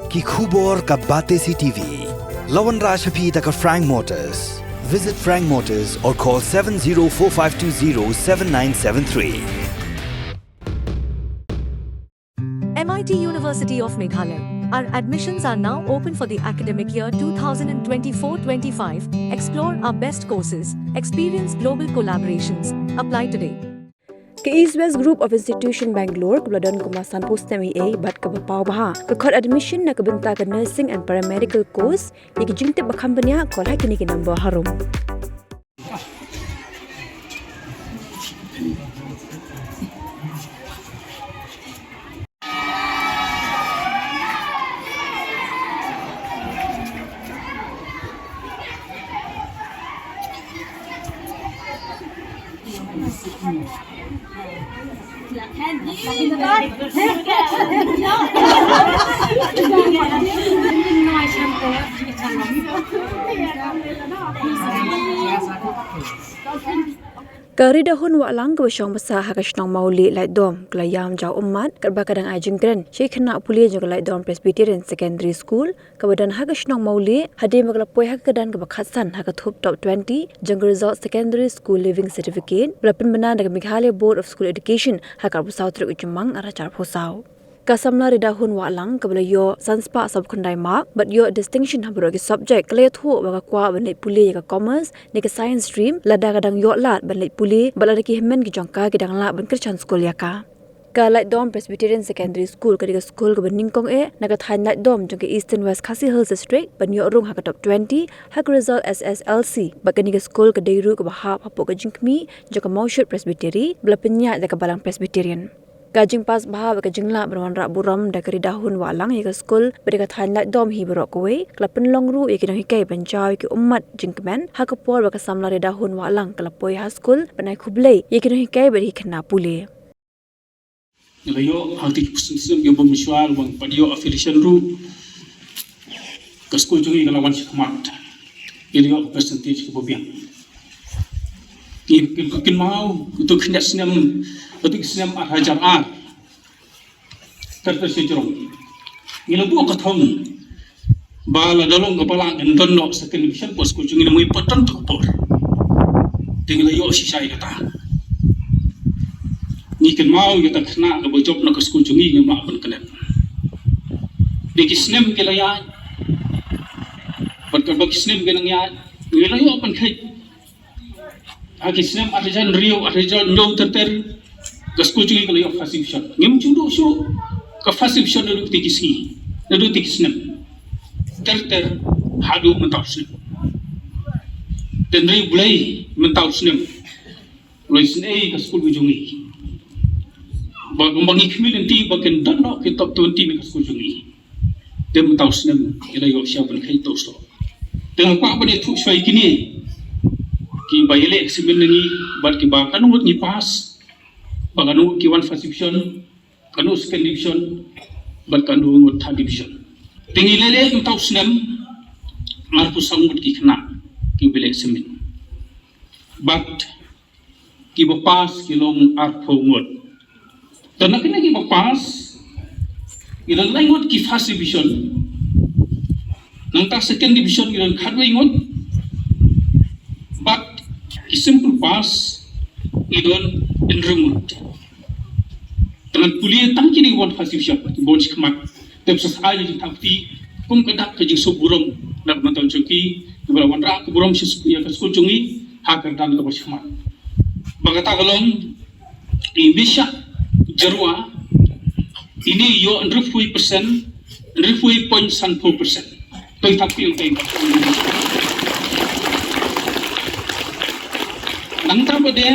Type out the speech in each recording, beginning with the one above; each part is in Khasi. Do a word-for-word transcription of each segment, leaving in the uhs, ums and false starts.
Ki khubor ka Batesi TV. La wanrah sha phi da ka Frank Motors. Visit Frank Motors or call seven zero four five two zero seven nine seven three. M I T University of Meghalaya. Our admissions are now open for the academic year two thousand twenty-four twenty-five. Explore our best courses, experience global collaborations. Apply today. Ka East West Group of Institution Bangalore kaba la don kumba sanphew snem eiei bad kaba paw bha ka khot admission na ka bynta ka nursing and paramedical course. Ïa ki jingtip ba kham bniah, call ha kine ki number harum. Ka Ridahun Wahlang kaba shong basa ha ka shnong Mawlieh Laitdom ka la ïam jaw ummat katba ka dang ai jingkren sha ki khynnah pule jong ka Laitdom Presbyterian Secondary School kaba don ha ka shnong Mawlieh, hadien ba ka la poi ha ka kyrdan kaba khatsan ha ka thup top twenty jong ka Result Secondary School Leaving Certificate ba la pynbna da ka Meghalaya Board of School Education ha ka arphew saw tarik u Jymmang arhajar arphew saw. Ka samla Ridahun Wahlang kaba la ïoh sanspah sawphew khyndai mark bad ïoh distinction ha baroh ki subject ka la ïathuh ba ka kwah ban leit pule ïa ka commerce ne ka science stream lada ka dang ïoh lad ban leit pule bad lada ki hynmen ki jong ka ki dang lah ban kyrshan skul ïa ka. Ka Laitdom Presbyterian Secondary School ka dei ka skul kaba nyngkong eh na ka thaiñ Laitdom jong ka Eastern West Khasi Hills District ban ïoh rung ha ka top twenty ha ka result S S L C bad kane ka skul ka dei ruh kaba hap hapoh ka jingkhmih jong ka Mawshut Presbytery ba la pynïaid da ka Balang Presbyterian. Ka jingpass bha bad ka jinglah ban wanrah burom da ka Ridahun Wahlang ïa ka skul bad ïa ka thaiñ Laitdom hi baroh kawei ka la pynlong ruh ïa ki nonghikai ban jaw ïa ki ummat jingkmen ha ka por ba ka samla Ridahun Wahlang ka la poi ha skul ban ai khublei ïa ki nonghikai bad ïa ki khynnah pule. Ngi la ïoh ha ki snem ki bym shuwa, bad ïoh affiliation ruh, ka skul jong ngi ka la wan shakhmat. Ngi la ïoh ka percentage kaba biang. Ngi, ngi kynmaw, ïa tu khyndiat snem, ïa tu snem ar hajar ar. Ter ter shi jrong. Ngi la buh ka thong. Ba lada long kaba lah ngin don noh second division, bad skul jong ngi namar ba don tu ka por. Te ngi la ïoh shisha ïa kata. Ngi kynmaw ïa kata ka khynnah kaba jop na ka skul jong ngi, ngim lah ban klet. Te ki snem ki la ïaid. Bad katba ki snem ki nang ïaid, ngi la ïoh ban kheit. Ha ki snem ar hajar hynriew, ar hajar hynñiew ter ter, ka skul jong ngi ka la ïoh first division. Ngim ju duh shuh ka first division naduh kine ki sngi, naduh kine ki snem. Ter ter haduh mynta u snem. Te hynrei U Blei mynta u snem u la isynei ka skul ka jong ngi. Ba kumba ngi khmih lynti ba kin don noh ki top twenty na ka skul jong ngi. Te mynta u snem ngi la ïoh shisha ban kheit, to sdang. Te nga kwah ban ïathuh shuwa ïa kine kiba ïaleh exam na ngi bad kiba katno ngut ngi pass, ba katno ngut ki wan first division, katno second division, bad katno ngut third division. Te ngi la leh mynta u snem arphew saw ngut ki khynnah kiba ïaleh exam. Bad kiba pass ki long arphew ngut. Te na kine kiba pass, ngi don lai ngut ki first division. Nangta second division ngi don khatwei ngut. Bad ki simple pass ngi don hynriew ngut. Te ngan pule tang kine kiba wan first division, kiba wan shakhmat. Te sa ai jingthaw kti kum ka dak ka jingsuk burom na ka bynta jong ki, kiba la wanrah ka burom sha ïa ka skul jong ngi ha ka kyrdan kaba shakhmat. Ba kata ka long i Mishak Jyrwa, ine i ïoh hynriewphew percent, hynriewphew point sanphew percent. Te thaw kti ïa ka. Nangta pat de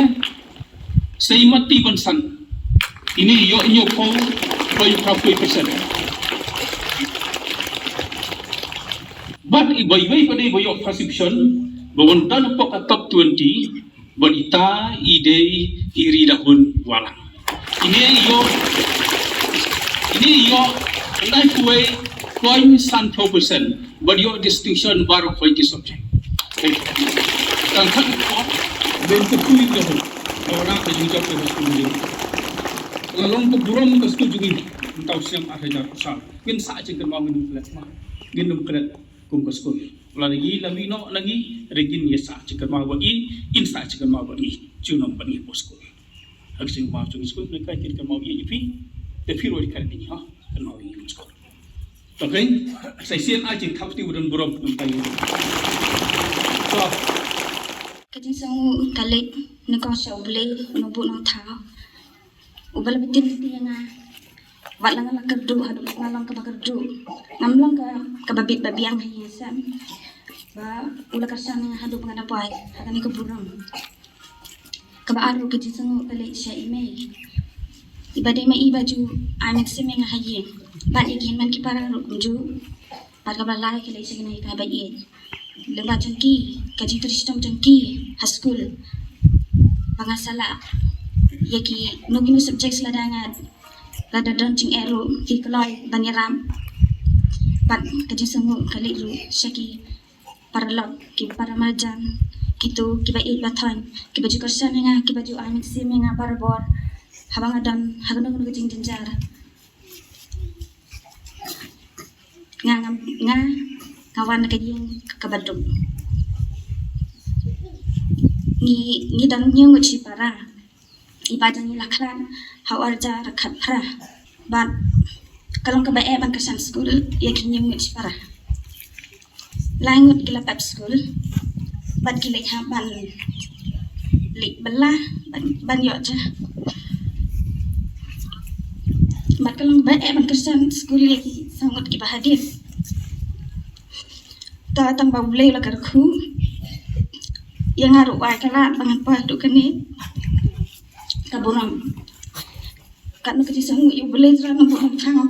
Seimat T Bansan, ine i ïoh hynñiewphew point phra phew percent. Bad iba iwei pat de iba ïoh first division, ba wan don hapoh ka top twenty, bad ita i dei i Ridahun Wahlang. Ine i ïoh, ine i ïoh hynñiewphew point sanphew percent. Bad ïoh distinction baroh kawei ki subject. Tang khat, ben ka puli ka hok. Ora ka jingïap ka skul jong ngi. Ka la long ka burom ka skul jong ngi. Mynta u snem ar hajar arphew saw ngin sah jingkynmaw, ngin ym klet ma, ngin ym klet kum ka skul. Lada ngi la mih noh na ngi, re ngin ïa sah jingkynmaw bad ngi, in sah jingkynmaw bad ngi, junom bad ngi hapoh skul. Ha ka jingkynmaw jong ngi skul, ne ka jingkynmaw ïa phi, te phi ruh ïa ka ngi ha kynmaw ïa ngi skul. To keiñ, sa shisien ai jingthap kti ba don burom. Nangta ïa to. Ka jingsngew ka leit nyngkong sha U Blei Nongbuh Nongthaw, uba la btin bti ïa nga. Wat la nga la kyrduh haduh nga long kaba kyrduh, ngam long ka, kaba bit ba biang ha ïing ha sem, ba u la kyrshan ïa nga haduh ba nga da poi ha kane ka burom. Kaba ar ruh ka jingsngew ka leit sha i mei, iba dei ma i ba ju ai mynsiem ïa nga ha ïing bad ïa ki hynmen ki para ruh kumjuh. Bad kaba lai ka leit sha kine ki ba ïeit. Lyngba jong ki, ka jingtrei shitom jong ki ha skul, ba nga sa lah ïa kino kino subjects lada nga, lada don jingeh ruh ki kloi ban ïarap. Bad ka jingsngew ka leit ruh sha ki paralok, ki paramarjan, kito kiba ïeit ba thoiñ, kiba ju kyrshan ïa nga, kiba ju ai mynsiem ïa nga barabor haba nga don ha kano kano ka jingjynjar. Nga, nga, nga, nga wan na ka ïing kaba duk. Ngi, ngi don hynñiew ngut shipara. Iba jong ngi la khlad ha u ar hajar khatphra. Bad ka long kaba eh ban kyrshan skul ïa ki hynñiew ngut shipara. Lai ngut ki la pep skul bad ki leit hap ban leit bylla ban, ban ïoh ja. Bad ka long ba eh ban kyrshan skul ïa ki saw ngut kiba hadien. Ta tang ba U Blei u la kyrkhu ïa nga ruh, wai ka lad ba ngan poi haduh kane ka burom. Katno ka jingsngew ïa U Blei Trai Nongbuh Nongthaw.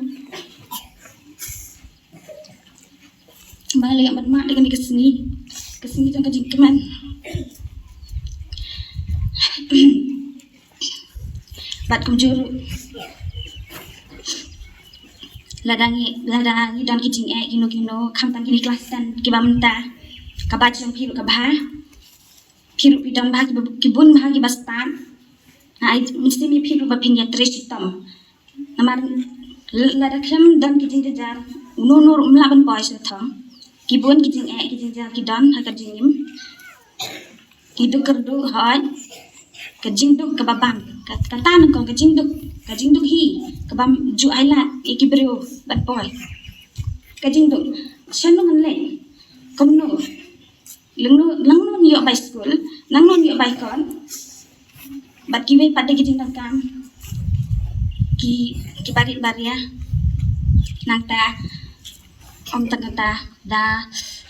Ba la ïa mad mad da kane ka sngi, ka sngi jong ka jingkmen. Bad kumjuh ruh, lada ngi, lada ngi don ki jingeh kino kino, khamtam kine ki klas ten kiba mynta, ka batch jong phi ruh ka bha. Phi ruh phi don bha kiba, ki bun bha kiba stad. Nga ai mynsiem ïa phi ruh ba phin ïa trei shitom. Namar lada khlem don ki jingjynjar, uno uno ruh um lah ban poi sha thong. Ki bun ki jingeh ki jingjynjar ki don ha ka jingim. Ki duk kyrduh hooid. Ka jingduk kaba bang, ka, kata nyngkong ka jingduk, ka jingduk hi kaba ju ai lad ïa ki briew ban poi. Ka jingduk shano ngan leit, kumno, lano, lano ngan ïoh bai skul, lano ngan ïoh bai kot. Bad kiwei pat de ki jingdonkam ki, ki barit baria. Nangta ym tang kata, da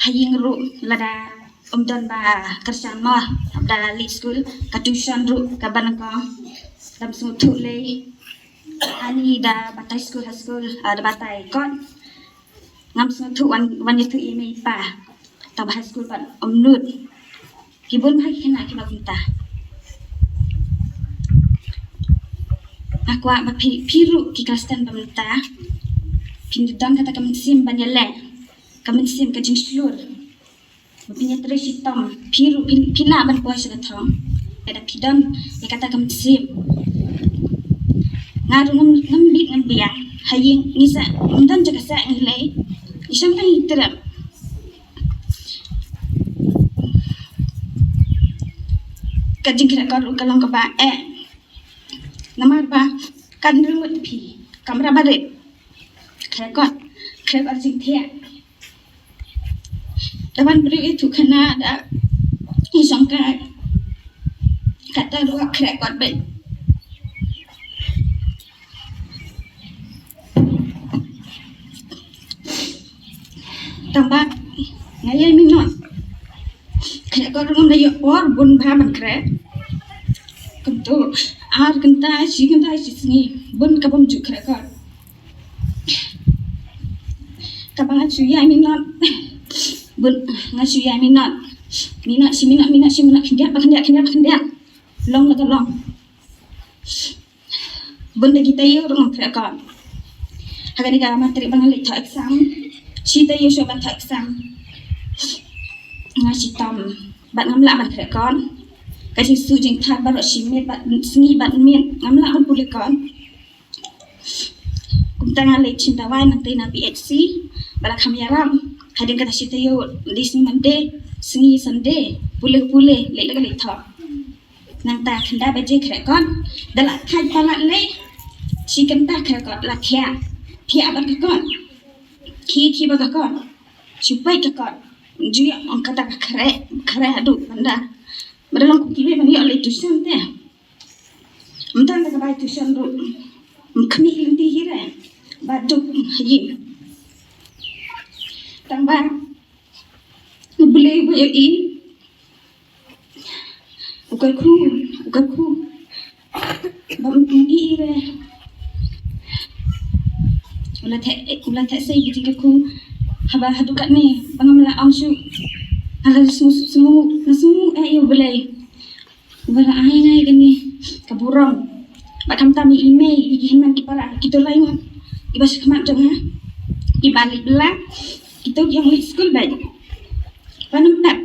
ha ïing ruh lada ym don ba kyrshan mo, da leit skul, ka tuition ruh kaba nyngkong. Dam sngewthuh lei, ani da batai skul ha skul, ah, da batai kot. Ngam sngewthuh wan, wan ïathuh ïa i mei i pa. Tang ba ha skul pat ym nud. Ki bun bha ki khynnah kiba kumta. Nga kwah ba phi, phi ruh ki klas ten ba mynta phin don kata ka mynsiem ban ïaleh, ka mynsiem ka jingshlur. Ba phin ïa trei shitom, phi ruh phi, phi lah ban poi sha ka thong. Lada phi don ïa kata ka mynsiem. Nga ruh ngam, ngam bit ngam biang. Ha ïing ngi sah, ngim don jaka sah ngi lei. Ngi shong tang ngi trep. Ka jingkhreh kot ruh ka long kaba eh. Namar ba kan ringwit phi, kamra barit. Khreh kot, khreh kot jingthiah. Da ban briew ïathuh khana da i shongkai. Kata ruh khreh kot beit. Tang ba nga ïai minot. Khreh kot ruh ngam da ïoh por bun bha ban khreh. Kumto ar kynta, shi kynta shi sngi bun ka bym ju khreh kot. Kaba nga shu ïai minot. Bun nga shu ïai minot. Minot shi minot, minot shi minot, khyndiat ba khyndiat, khyndiat ba khyndiat. Long la ka long. Bun da ki taïew ruh ngam khreh kot. Ha kane ka matrik ba nga leit thoh exam, shi taïew shuh ban thoh exam. Nga shitom bad ngam lah ban khreh kot. Ka jingsuk jingthait baroh shi miet bad sngi bad miet ngam lah ban pule kot. Tang a leit shin dawai nangta na P H C, ba la kham ïarap. Hadien kata shi taïew, leit sngi Monday, sngi Sunday, pule pule, leit la ka leit thok. Nangta khyndai baje khreh kot, da la thait palat lei, shi kynta khreh kot, la thiah, thiah bad ka kot, khie khie bad ka kot, shu peit ka kot, ju ïa ong kata ka khreh, khreh haduh ban da, ba da long kum kiwei ban ïoh leit tuition te. Ym don da ka bai tuition ruh. Ym khmih lynti hi re. Ba duk ha ïing. Tang ba u Blei ba ïohi. U kyrkhu, u kyrkhu. Ba ym ïohi re. U la theh, u la theh sei ki jingkyrkhu. Haba haduh katne ba ngam lah ong shuh. Nga la sngew, sngew, nga sngew eh ïa u Blei. Uba la ai nga ïa kane ka burom. Bad khamtam ïa i mei, ïa ki hynmen ki para, kito lai ngut kiba sha khmat jong nga, kiba leit bylla, kito ki ong leit skul beit. Ban ym dap.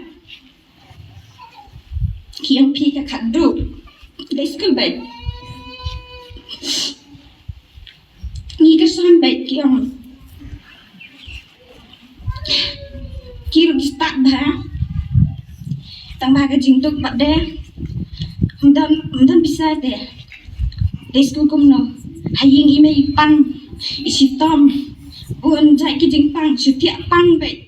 Ki ong phi ka khatduh, leit skul beit. Ngi kyrshan beit, ki ong. Ki ruh ki stad bha. Tang ba ka jingduk bad de. Ym don, ym don pisa te. Dei skul kumno? Ha ïing i mei i pang, i shitom. Bun jait ki jingpang, shu thiah pang beit.